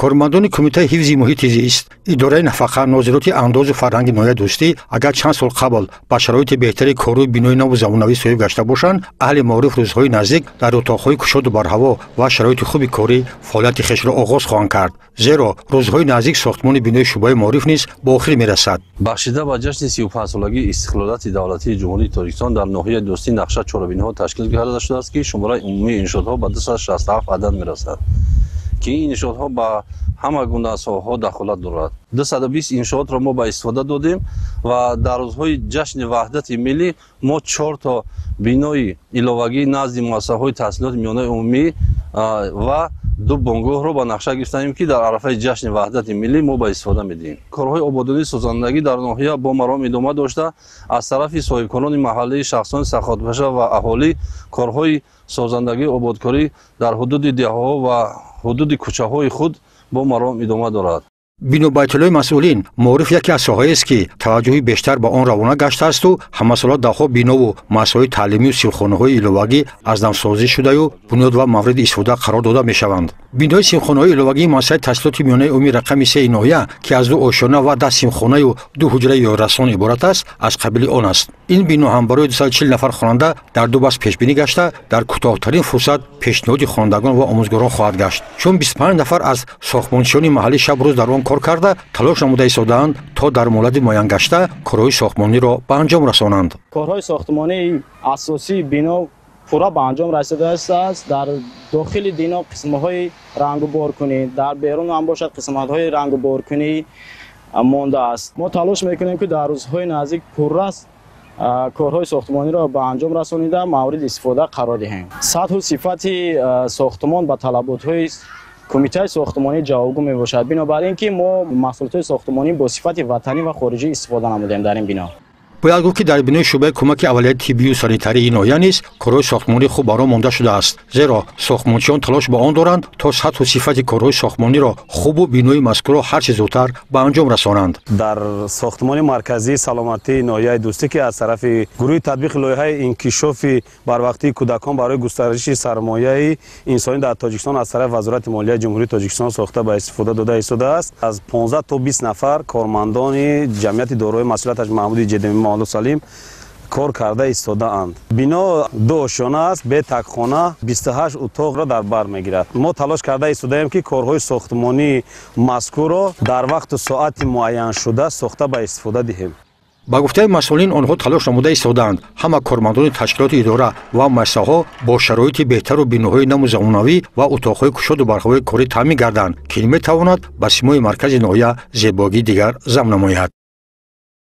Кормандони Кумитаи ҳифзи муҳити зист, идораи нафақа, нозироти андозу фарҳанги ноҳияи Дӯстӣ агар чанд сол қабл ба шароити беҳтари кору бинои наву замонавӣ соҳиб гашта бошанд, аҳли маориф рӯзҳои наздик дар утоқҳои кушоду барҳаво ва шароити хуби корӣ фаъолияти хешро оғоз хоҳанд кард. Зеро рӯзҳои наздик сохтмони бинои шӯъбаи маориф низ ба охир мерасад. Бахшида ба ҷашни 35-солагии истиқлолияти давлатии Ҷумҳурии Тоҷикистон дар ноҳияи Дӯстӣ нақша чорабиниҳо ташкил карда шудааст, ки шумораи умумии иншоотҳо ба 267 адад мерасад, ки ин иншоотҳо ба ҳама гуна соҳаҳо дахолат дорад. 220 иншоотро мо ба истифода додем ва дар рӯзҳои ҷашни ваҳдати миллӣ мо 4 то бинои иловагии назди муассисаҳои таҳсилоти миёнаи умумӣ ва 2 бонгоҳро ба нақша гирифтаем, ки дар арафаи ҷашни ваҳдати миллӣ мо ба истифода медиҳем. Корҳои ободонии созандагӣ дар ноҳия бо маром идома дошта, аз тарафи соҳибкорони маҳаллӣ, шахсони саховатпеша ва аҳолӣ корҳои созандагии ободкорӣ дар ҳудуди деҳаҳо ва ҳудуди кӯчаҳои худ бо маром идома дорад. Бино ба иттилои масъулин, маориф яке аз соҳаест, ки таваҷҷӯҳи бештар ба он равона гаштаасту ҳамасола даҳҳо бинову муассисаҳои таълимию синфхонаҳои иловагӣ аз навсозӣ шудаю бунёд ва мавриди истифода қарор дода мешаванд. Бинои синфхонаҳои иловагии муассисаи таҳсилоти миёнаи умумии рақами 3 ноҳия, ки аз 2 ошёна ва 10 синфхонаю 2 ҳуҷраи ёрасон иборат аст, аз қабили он аст. Ин бино ҳам барои 240 нафар хонанда дар 2 баст пешбинӣ гашта, дар кӯтоҳтарин фурсат пешниҳоди хонандагон ва омӯзгорон хоҳад гашт. Чун 25 нафар аз сохтмончиёни маҳаллӣ шаб рӯз дар он кор карда, талош намуда истодаанд, то дар муҳлати муайянгашта корҳои сохтмониро ба анҷом расонанд. Корҳои сохтмонии асосии бино пурра ба анҷом расидааст. Дар дохили бино қисмҳои рангуборкунӣ, дар берун ҳам бошад қисматҳои рангуборкунӣ мондааст. Мо талош мекунем, ки дар рӯзҳои наздик пурра корҳои сохтмониро ба анҷом расонида мавриди истифода қарор диҳем. Сатҳу сифати сохтмон ба талаботҳои Кумитаи сохтмонӣ ҷавобгӯ мебошад. Бинобар ин ки мо маҳсулотҳои сохтмонӣ бо сифати ватанӣ ва хориҷӣ истифода намудем дар ин бино. Бояд гуфт, ки дар бинои шӯъбаи кӯмаки аввалияи тиббию санитарии ноҳия низ корҳои сохтмонӣ хуб ба роҳ монда шудааст, зеро сохтмончиён талош ба он доранд, то сатҳу сифати корҳои сохтмониро хубу бинои мазкурро ҳарчи зудтар ба анҷом расонанд. Дар сохтмони марказии саломатии ноҳияи Дӯстӣ, ки аз тарафи гурӯҳи татбиқи лоиҳаи инкишофи барвақтии кӯдакон барои густариши сармояи инсонӣ дар Тоҷикистон аз тарафи Вазорати молияи Ҷумҳурии Тоҷикистон сохта ба истифода дода истодааст, аз 15 то 20 нафар кормандони ҷамъияти дорои масъулияташ маҳмуди ҷедеми Салим кор карда истодаанд. Бино 2 ошёна аст, бе такхона, 28 утоқро дар бар мегирад. Мо талош карда истодаем, ки корҳои сохтмонии мазкурро дар вақту соати муайяншуда сохта ба истифода диҳем. Ба гуфтаи масъулин, онҳо талош намуда истодаанд ҳама кормандони ташкилоти идора ва муассисаҳо бо шароити беҳтару биноҳои наву замонавӣ ва утоқҳои кушоду барҳавои корӣ таъмин гарданд, ки метавонад ба симои маркази ноҳия зебогии дигар зам намояд.